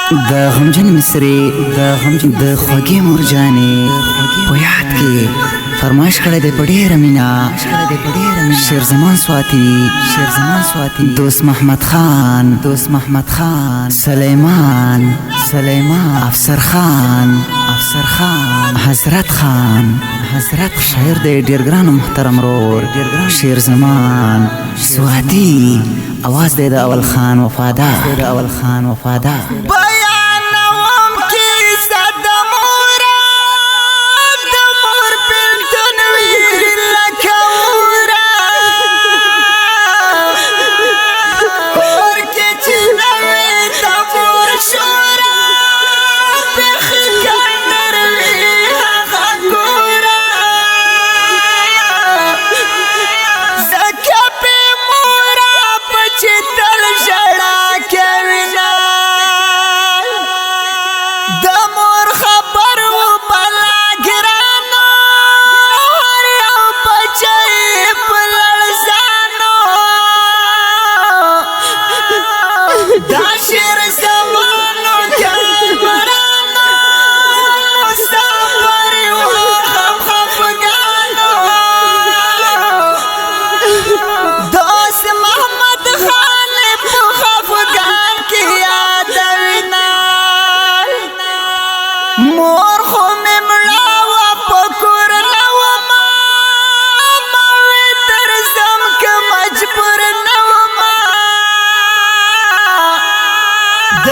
د غمجن مصري د غمجن د خوږې مورجانې په یاد کې فرمایش کړی دی په ډېره مینه شیرزمان سواتی، شیرزمان سواتی، دوست محمد خان، دوست محمد خان، سلیمان، سلیمان، افسر خان، افسر خان، حضرت خان، حضرت. شاعر دی ډېر ګران او محترم رور شیرزمان سواتی، اواز دی د اول خان وفادار، د اول خان وفادار. بیانوم کیسه د مور، د مور بېلتون وي لکه اوره، کور کې چې نه وي د مور شوره، بیخي کنډر وي هغه ګوره. ځکه بې موره بچي تل ژړا کوي نه، د مور خبر و بلا ګرانو، هر یو بچی په لړزانو. دا شعر زمانو کمرانو، مسافر و خم خفګانو. دوست محمد خان په خفګان کې یادوي نه، مور خو مې مړه وه په کور نه ومه، ما وې درځم که مجبور نه ومه. د